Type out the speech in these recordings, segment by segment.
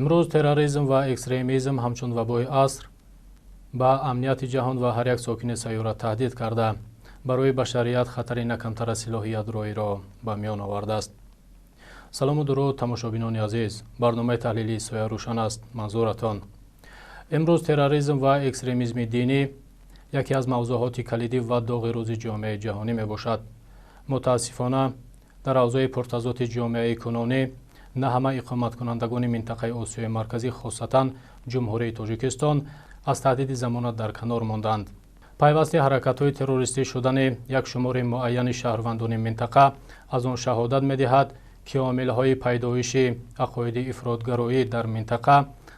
Имрӯз терроризм ва экстремизм ҳамчун вабои аср ба амнияти ҷаҳон ва ҳар як сокини сайёра таҳдид карда, барои башарият хатари на камтар аз силоҳи ядроиро ба миён овардааст. Салому дуруд, тамошобинони азиз. Барномаи таҳлилии «Соя рӯшан» аст манзуратон. Имрӯз терроризм ва экстремизми динӣ яке аз мавзӯъҳоти калидӣ ва доғи рӯзи ҷомеаи ҷаҳонӣ мебошад. Мутаассифона, дар авзои пуртазоди ҷомеаи кунунӣ на ҳама иқоматкунандагони минтақаи Осиёи Марказӣ, хосатан Ҷумҳурии Тоҷикистон, аз таҳдиди замона дар канор монданд. Пайвасти ҳаракатҳои террористӣ шудани як шумори муайяни шаҳрвандони минтақа аз он шаҳодат медиҳад, ки омилҳои пайдоиши ақоиди ифротгароӣ дар минтақа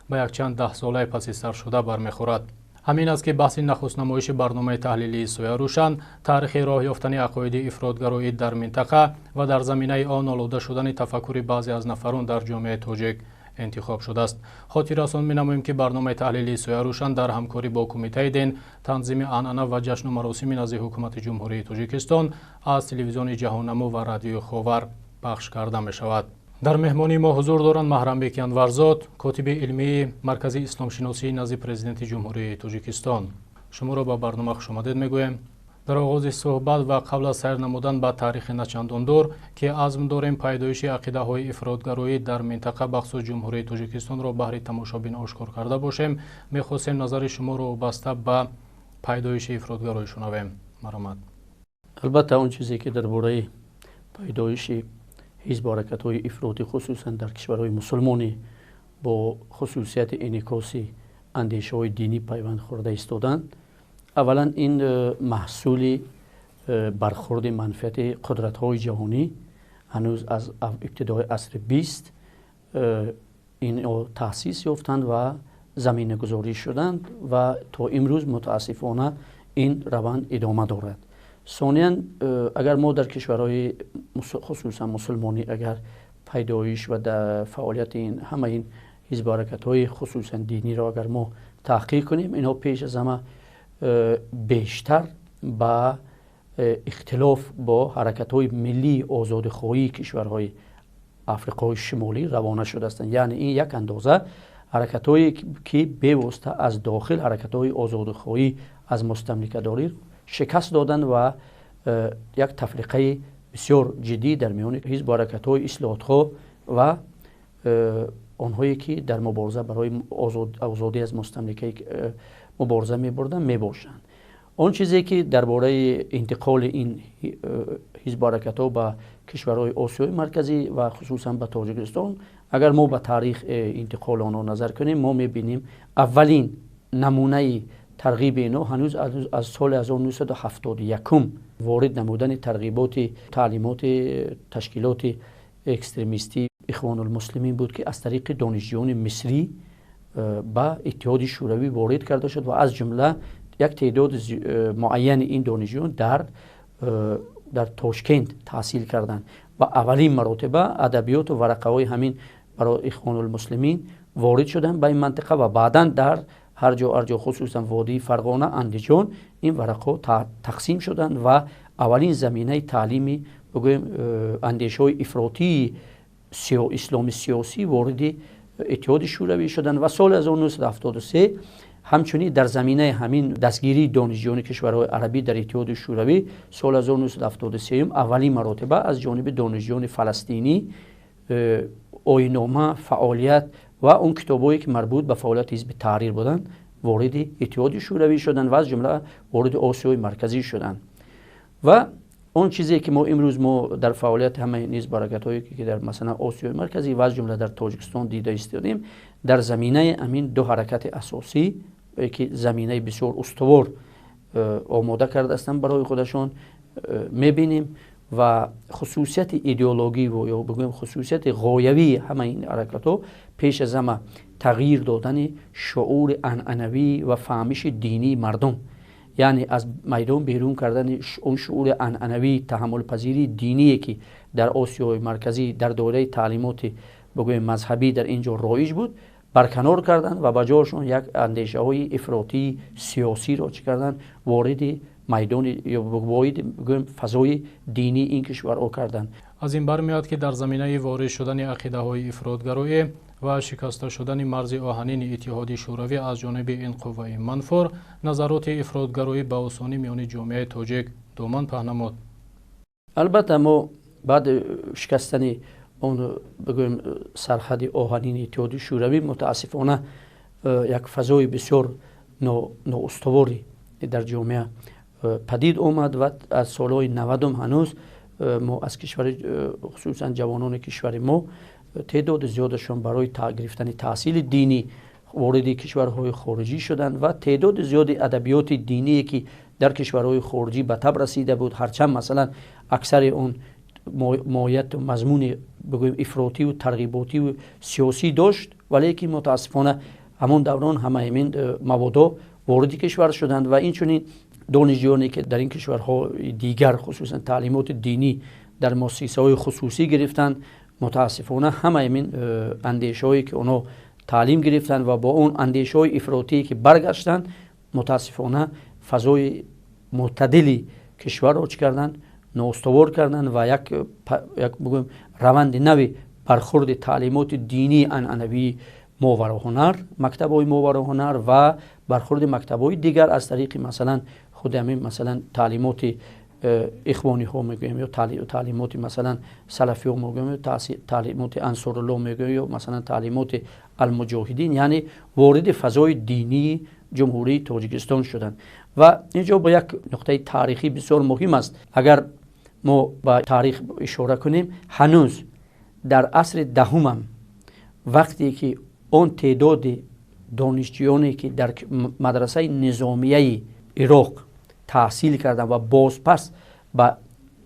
ба якчанд даҳсолаи паси сар шуда бармехӯрад. Ҳамин аст, ки баҳси нахустнамоиши барномаи таҳлилии «Соя рӯшан» таърихи роҳ ёфтани ақоиди ифротгароӣ дар минтақа ва дар заминаи он олуда шудани тафаккури баъзе аз нафарон дар ҷомеаи тоҷик интихоб шудааст. Хотиррасон менамоем, ки барномаи таҳлилии «Соя рӯшан» дар ҳамкорӣ бо Кумитаи дин, танзими анъана ва ҷашну маросими назди Ҳукумати Ҷумҳурии Тоҷикистон аз телевизиони «Ҷаҳоннамо» ва радиои «Ховар» пахш карда мешавад. Дар меҳмонии мо ҳузур доранд Маҳрамбеки Анварзод, котиби илмии Маркази исломшиносии назди Президенти Ҷумҳурии Тоҷикистон. Шуморо ба барнома хушомадед мегӯем. Дар оғози суҳбат ва қабл аз сайр намудан ба таърихи начандон дур, ки азм дорем пайдоиши ақидаҳои ифротгароӣ дар минтақа, бахусус Ҷумҳурии Тоҷикистонро баҳри тамошобин ошкор карда бошем, мехостем назари шуморо вобаста ба пайдоиши ифротгароӣ шунавем. Марҳамат. Албатта, он чизе ки дар бораи пайдоиши ҳизбу ҳаракатҳои ифротӣ, хусусан дар кишварҳои мусулмонӣ, бо хусусияти инъикоси андешаҳои динӣ пайванд хӯрда истоданд, аввалан ин маҳсули бархӯрди манфиати қудратҳои ҷаҳонӣ ҳанӯз аз ибтидои асри 20 ино таъсис ёфтанд ва заминагузорӣ шуданд ва то имрӯз мутаассифона ин раванд идома дорад. Сониян, агар мо дар кишварҳои хусусан мусулмонӣ агар пайдоиш ва фаъолияти ҳама ин ҳизбу ҳаракатҳои хусусан диниро агар мо таҳқиқ кунем, инҳо пеш аз ҳама бештар ба ихтилоф бо ҳаракатҳои миллии озодихоҳии кишварҳои Африқои Шимолӣ равона шудаастанд. Яъне ин як андоза ҳаракатҳое ки бевосита аз дохил ҳаракатҳои озодихоҳӣ аз мустамликадорӣ шикаст доданд ва як тафриқаи бисёр ҷиддӣ дар миёни ҳизбу ҳаракатҳои ислоҳотхоҳ ва онҳое ки дар мубориза барои озодӣ аз мустамликаи мубориза мебурданд мебошанд. Он чизе ки дар бораи интиқоли ин ҳизбу ҳаракатҳо ба кишварҳои Осиёи Марказӣ ва хусусан ба Тоҷикистон, агар мо ба таърих интиқоли онҳо назар кунем, мо мебинем, аввалин намунаи тарғиби инҳо ҳанӯз аз соли 1971 ворид намудани тарғиботи таълимоти ташкилоти экстремистӣ Ихвонулмуслимин буд, ки аз тариқи донишҷӯёни мисрӣ ба Иттиҳоди Шӯравӣ ворид карда шуд ва аз ҷумла як теъдоди муайяни ин донишҷӯён дар Тошкент таҳсил карданд ва аввалин маротиба адабиёту варақаҳои ҳамин барои Ихвонулмуслимин ворид шуданд ба ин мантиқа ва баъдан дар ҳар ҷо, ҳар ҷо, хусусан водии Фарғона, Андиҷон, ин варақаҳо тақсим шуданд ва аввалин заминаи таълими, бигӯем, андешаҳои ифротии исломи сиёсӣ вориди Иттиҳоди Шӯравӣ шуданд. Ва соли 1973 ҳамчунин дар заминаи ҳамин дастгирии донишҷӯёни кишварҳои арабӣ дар Иттиҳоди Шӯравӣ соли 1973 аввалин маротиба аз ҷониби донишҷӯёни фаластинӣ оинома, фаъолият ва он китобҳое ки марбут ба фаъолияти ҳизби Таҳрир буданд, вориди Иттиҳоди Шӯравӣ шуданд ва аз ҷумла вориди Осиёи Марказӣ шуданд. Ва он чизе ки мо имрӯз мо дар фаъолияти ҳамаи ҳизбу ҳаракатҳое ки дар, масалан, Осиёи Марказӣ ва аз ҷумла дар Тоҷикистон дида истодем, дар заминаи ҳамин ду ҳаракати асосӣ, ки заминаи бисёр устувор омода кардаастанд барои худашон, мебинем. Ва хусусияти идеологӣ ё бигӯем хусусияти ғоявии ҳамаи ин ҳаракатҳо пеш аз ҳама тағйир додани шуури анъанавӣ ва фаҳмиши динии мардум, яъне аз майдон берун кардани он шуури анъанавии таҳаммулпазирии диние, ки дар Осиёи Марказӣ дар доираи таълимоти, бигӯем, мазҳабӣ дар ин ҷо роиҷ буд, барканор карданд ва ба ҷояшон як андешаҳои ифротии сиёсиро чӣ карданд, вориди майдони ё бигӯем фазои динии ин кишварҳо карданд. Аз ин бармеояд, ки дар заминаи ворид шудани ақидаҳои ифротгароӣ ва шикаста шудани марзи оҳанини Иттиҳоди Шӯравӣ аз ҷониби ин қувваи манфур, назароти ифротгароӣ ба осонӣ миёни ҷомеаи тоҷик доман паҳн намуд. Албатта, мо баъди шикастани он, бигӯем, сарҳади оҳанини Иттиҳоди Шӯравӣ, мутаассифона, як фазои бисёр ноустуворӣ дар ҷомеа падид омад ва аз солҳои 90-ум ҳанӯз мо аз кишвари, хусусан ҷавонони кишвари мо, теъдоди зиёдашон барои гирифтани таҳсили динӣ вориди кишварҳои хориҷӣ шуданд ва теъдоди зиёди адабиёти диние, ки дар кишварҳои хориҷӣ ба таб расида буд, ҳарчанд, масалан, аксари он моҳияту мазмуни, бигӯем, ифротиву тарғиботиву сиёсӣ дошт, валекин мутаассифона ҳамон даврон ҳамаи ин маводҳо вориди кишвар шуданд. Ва инчунин донишҷӯёне, ки дар ин кишварҳои дигар, хусусан таълимоти динӣ дар муассисаҳои хусусӣ гирифтанд, мутаассифона, ҳамаи ин андешаҳое, ки онҳо таълим гирифтанд, ва бо он андешаҳои ифротие, ки баргаштанд, мутаассифона, фазои мӯътадили кишварро чӣ карданд? Ноустувор карданд ва як, бигӯем, раванди нави бархурди таълимоти динии анъанавии Мовароҳунар, мактабҳои Мовароҳунар ва бархурди мактабҳои дигар аз тариқи, масалан, худи ҳамин, масалан, таълимоти ихвониҳо мегӯем ё таълимоти, масалан, салафиҳо мегӯем ё таълимоти Ансорулло мегӯем ё, масалан, таълимоти Алмуҷоҳидин, яъне вориди фазои динии Ҷумҳурии Тоҷикистон шуданд. Ва ин ҷо бо як нуқтаи таърихӣ бисёр муҳим аст. Агар мо ба таърих ишора кунем, ҳанӯз дар асри 10-умам, вақте ки он теъдоди донишҷӯёне, ки дар мадрасаи низомияи Ироқ таҳсил карданд ва бозпас ба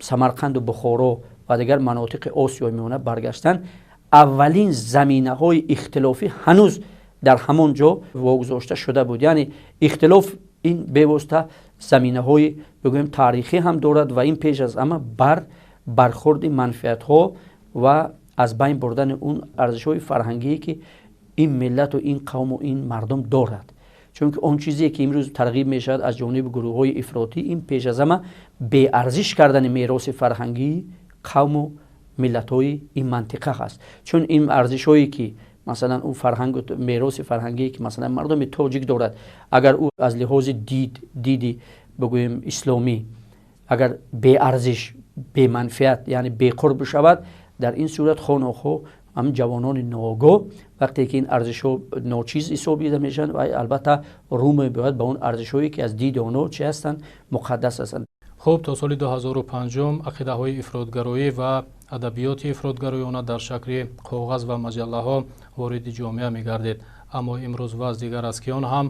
Самарқанду Бухоро ва дигар манотиқи Осиёи Миёна баргаштанд, аввалин заминаҳои ихтилофӣ ҳанӯз дар ҳамон ҷо вогузошта шуда буд. Яъне ихтилоф ин бевосита заминаҳои, бигӯем, таърихӣ ҳам дорад ва ин пеш аз ҳама бар бархурди манфиатҳо ва аз байн бурдани он арзишҳои фарҳангие, ки ин миллату ин қавму ин мардум дорад. Чунки он чизе, ки имрӯз тарғиб мешавад аз ҷониби гурӯҳҳои ифротӣ, ин пеш аз ҳама беарзиш кардани мероси фарҳангии қавму миллатҳои ин мантиқа ҳаст. Чун ин арзишҳое, ки, масалан, ӯ фарҳангу мероси фарҳангие, ки, масалан, мардуми тоҷик дорад, агар ӯ аз лиҳози диди, бигӯем, исломӣ, агар беарзиш, беманфиат, яъне беқурб бишавад, дар ин сурат хонохо ҳамин ҷавонони ноогоҳ, вақте ки ин арзишҳо ночиз ҳисобида мешаванд, ва албатта рӯ мебояд ба он арзишҳое, ки аз диди онҳо чи ҳастанд? Муқаддас ҳастанд. Хуб, то соли 2005 ақидаҳои ифротгароӣ ва адабиёти ифротгароёна дар шакли коғаз ва маҷаллаҳо вориди ҷомеа мегардид. Аммо имрӯз вазъ дигар аст, ки он ҳам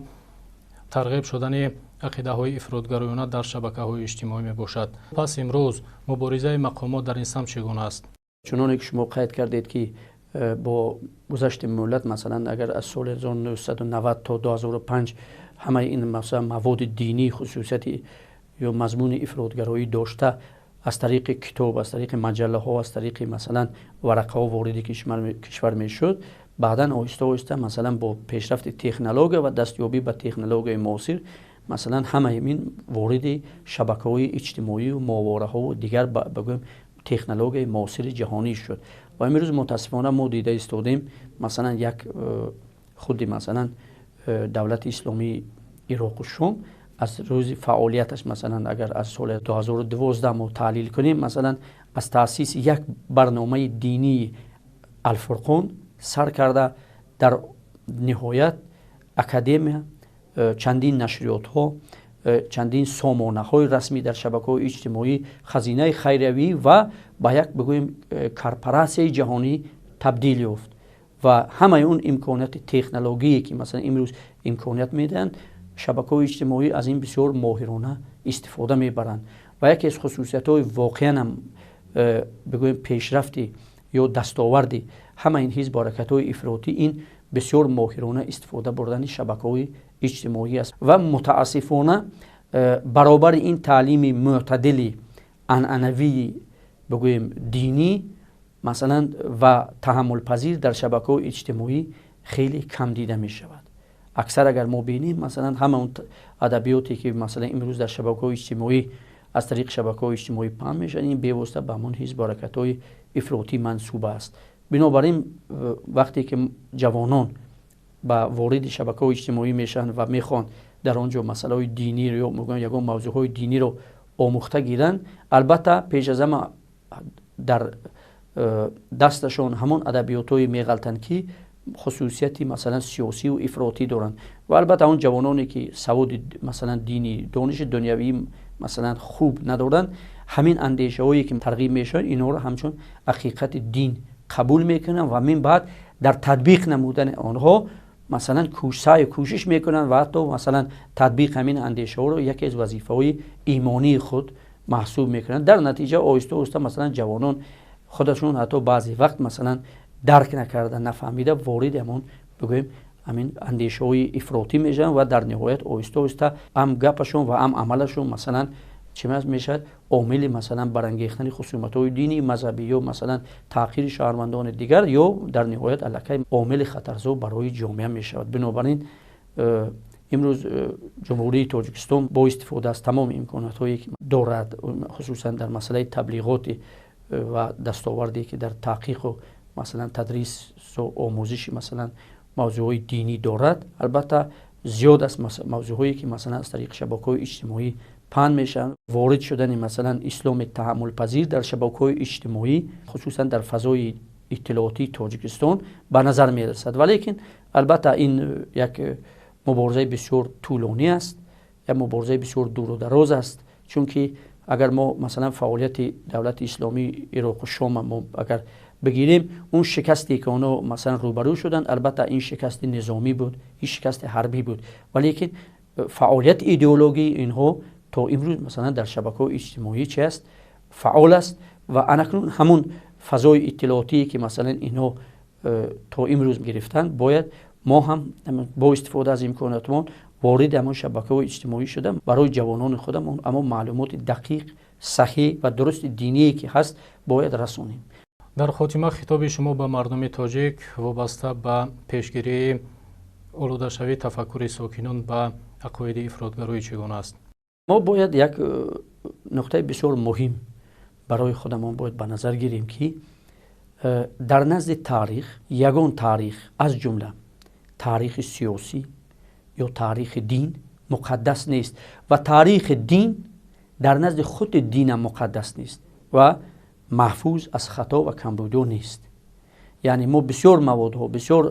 тарғиб шудани ақидаҳои ифротгароёна дар шабакаҳои иҷтимоӣ мебошад. Пас имрӯз муборизаи мақомот дар ин самт чӣ гуна аст? Чуноне ки шумо қайд кардед, ки бо гузашти муҳлат, масалан, агар аз соли 1990 то 2005 ҳамаи ин, масалан, маводи динӣ хусусияти ё мазмуни ифротгароӣ дошта аз тариқи китоб, аз тариқи маҷаллаҳо, аз тариқи, масалан, варақаҳо вориди кишвар мешуд, баъдан оҳиста оҳиста, масалан, бо пешрафти технология ва дастёбӣ ба технологияи муосир, масалан, ҳамаи ин вориди шабакаҳои иҷтимоию моҳвораҳову дигар, бигӯем, технологияи муосири ҷаҳонӣ шуд. Ва имрӯз мутаассифона мо дида истодем, масалан, як худи, масалан, Давлати Исломии Ироқу Шом аз рӯзи фаъолияташ, масалан, агар аз соли 2012 мо таҳлил кунем, масалан, аз таъсиси як барномаи динии Алфурқон сар карда, дар ниҳоят академия, чандин нашриётҳо, чандин сомонаҳои расмӣ дар шабакаҳои иҷтимоӣ, хазинаи хайриявӣ ва ба як, бигӯем, корпоратсияи ҷаҳонӣ табдил ёфт. Ва ҳамаи он имконияти технологие, ки, масалан, имрӯз имконият медиҳанд шабакаҳои иҷтимоӣ, аз ин бисёр моҳирона истифода мебаранд. Ва яке аз хусусиятҳои воқеан ҳам, бигӯем, пешрафти ё дастоварди ҳама ин ҳизб ҳаракатҳои ифротӣ ин бисёр моҳирона истифода бурдани шабакаҳои иҷтимоӣ аст. Ва мутаассифона, баробари ин таълими мӯътадили анъанавии, бигӯем, динӣ, масалан, ва таҳаммулпазир дар шабакаҳои иҷтимоӣ хеле кам дида мешавад. Аксар агар мо бинем, масалан, ҳама он адабиёте, ки, масалан, имрӯз дар шабакаҳои иҷтимоӣ аз тариқи шабакаҳои иҷтимоӣ паҳн мешавад, ин бевосита ба ҳамон ҳизбу ҳаракатҳои ифротӣ мансуб аст. Бинобар ин вақте ки ҷавонон ба вориди шабакаҳои иҷтимоӣ мешаванд ва мехоҳанд дар он ҷо масъалаҳои динӣ ё ягон мавзӯъҳои диниро омӯхта гиранд, албатта пеш аз ҳама дар дасташон ҳамон адабиётҳое меғалтанд, ки хусусияти масалан сиёсиву ифротӣ доранд. Ва албатта он ҷавононе, ки саводи масалан динӣ, дониши дунявӣ масалан хуб надоранд, ҳамин андешаҳое ки тарғиб мешаванд, инҳоро ҳамчун ҳақиқати дин қабул мекунанд ва мин баъд дар татбиқ намудани онҳо масалан саъю кӯшиш мекунанд ва ҳатто масалан татбиқ ҳамин андешаҳоро яке аз вазифаҳои имонии худ маҳсуб мекунанд. Дар натиҷа оҳиста оҳиста масалан ҷавонон худашон ҳатто баъзе вақт масалан дарк накарда, нафаҳмида вориди ҳамон бигӯем ҳамин андешаҳои ифротӣ мешаванд ва дар ниҳоят оҳиста оҳиста ҳам гапашон ва ҳам амалашон масалан чӣ мешавад, омили масалан барангехтани хусуматҳои динӣ, мазҳабӣ ё масалан таъқири шаҳрвандони дигар ё дар ниҳоят аллакай омили хатарзо барои ҷомеа мешавад. Бинобар ин имрӯз Ҷумҳурии Тоҷикистон бо истифода аз тамоми имкониятҳое ки дорад, хусусан дар масъалаи таблиғоти ва дастоварде ки дар таҳқиқу масалан тадрису омӯзиши масалан мавзӯъҳои динӣ дорад, албатта зиёд аст мавзӯъҳое ки масалан аз тариқи шабакаҳои иҷтимоӣ паҳн мешаванд. Ворид шудани масалан исломи таҳаммулпазир дар шабакаҳои иҷтимоӣ, хусусан дар фазои иттилоотии Тоҷикистон ба назар мерасад. Валекин албатта ин як муборизаи бисёр тӯлонӣ аст, як муборизаи бисёр дуру дароз аст, чунки агар мо масалан фаъолияти давлати исломии Ироқу Шома мо агар бигирем, он шикасте ки онҳо масалан рӯбарӯ шуданд, албатта ин шикасти низомӣ буд, ин шикасти ҳарбӣ буд, валекин фаъолияти идеологии инҳо то имрӯз масалан дар шабакаҳои иҷтимоӣ чи аст, фаъол аст ва анакнун ҳамун фазои иттилоотие ки масалан инҳо то имрӯз гирифтанд, бояд мо ҳам бо истифода аз имкониятмон вориди ҳамон шабакаҳои иҷтимоӣ шуда, барои ҷавонони худамон аммо маълумоти дақиқ, саҳеҳ ва дурусти диние ки ҳаст бояд расонем. Дар хотима хитоби шумо ба мардуми тоҷик вобаста ба пешгирии олудашавии тафаккури сокинон ба ақоиди ифротгароӣ чӣ гуна аст? Мо бояд як нуқтаи бисёр муҳим барои худамон бояд ба назар гирем, ки дар назди таърих ягон таърих, аз ҷумла таърихи сиёсӣ ё таърихи дин, муқаддас нест ва таърихи дин дар назди худи динам муқаддас нест ва маҳфуз аз хато ва камбудиҳо нест. Яъне мо бисёр маводҳо, бисёр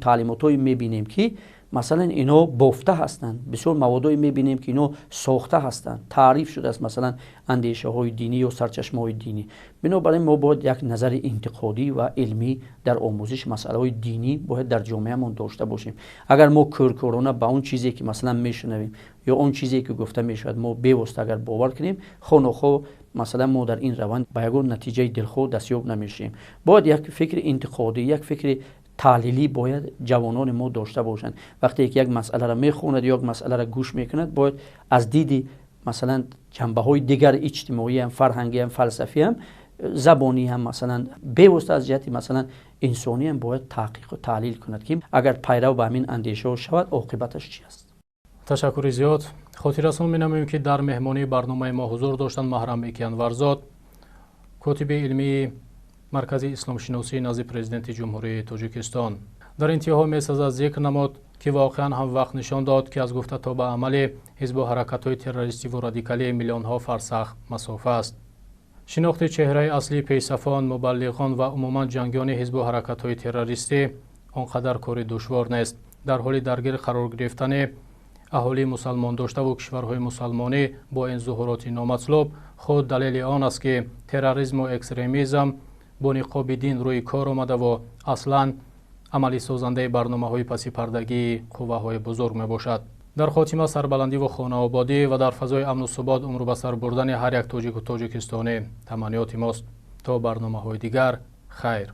таълимотҳое мебинем, ки масалан инҳо бофта ҳастанд, бисёр маводҳое мебинем, ки инҳо сохта ҳастанд, таъриф шудааст масалан андешаҳои динӣ ё сарчашмаҳои динӣ. Бинобар ин мо бояд як назари интиқодӣ ва илмӣ дар омӯзиши масъалаҳои динӣ бояд дар ҷомеамон дошта бошем. Агар мо кӯркӯрона ба он чизе ки масалан мешунавем ё он чизе ки гуфта мешавад мо бевосита агар бовар кунем, хонохо масалан мо дар ин раванд ба ягон натиҷаи дилхоҳ дастёб намешавем. Бояд як фикри интиқодӣ, як фикри таҳлилӣ бояд ҷавонони мо дошта бошанд. Вақте ки як масъаларо мехонад ё як масъаларо гӯш мекунад, бояд аз диди масалан ҷанбаҳои дигар иҷтимоиам, фарҳангиам, фалсафиам, забониам, масалан бевосита аз ҷиҳати масалан инсониам бояд таҳқиқу таҳлил кунад, ки агар пайрав ба ҳамин андешаҳо шавад, оқибаташ чи аст. Ташаккури зиёд. Хотиррасон менамоем, ки дар меҳмонии барномаи мо ҳузур доштанд Маҳрам Беки Анварзод, котиби илмии Маркази исломшиносии назди Президенти Ҷумҳурии Тоҷикистон. Дар интиҳо месазад зикр намуд, ки воқеан ҳам вақт нишон дод, ки аз гуфта то ба амали ҳизбу ҳаракатҳои террористиву радикалӣ миллионҳо фарсах масофа аст. Шинохти чеҳраи аслии пешсафон, мубаллиғон ва умуман ҷангиёни ҳизбу ҳаракатҳои террористӣ он қадар кори душвор нест. Дар ҳоли даргир қарор гирифтани аҳолии мусалмондоштаву кишварҳои мусалмонӣ бо ин зуҳуроти номатлуб худ далели он аст, ки терроризму экстремизм бо ниқоби дин рӯи кор омадаву аслан амалисозандаи барномаҳои пасипардагии қувваҳои бузург мебошад. Дар хотима сарбаландиву хонаободӣ ва дар фазои амну субот умру ба сар бурдани ҳар як тоҷику тоҷикистонӣ таманниёти мост. То барномаҳои дигар, хайр.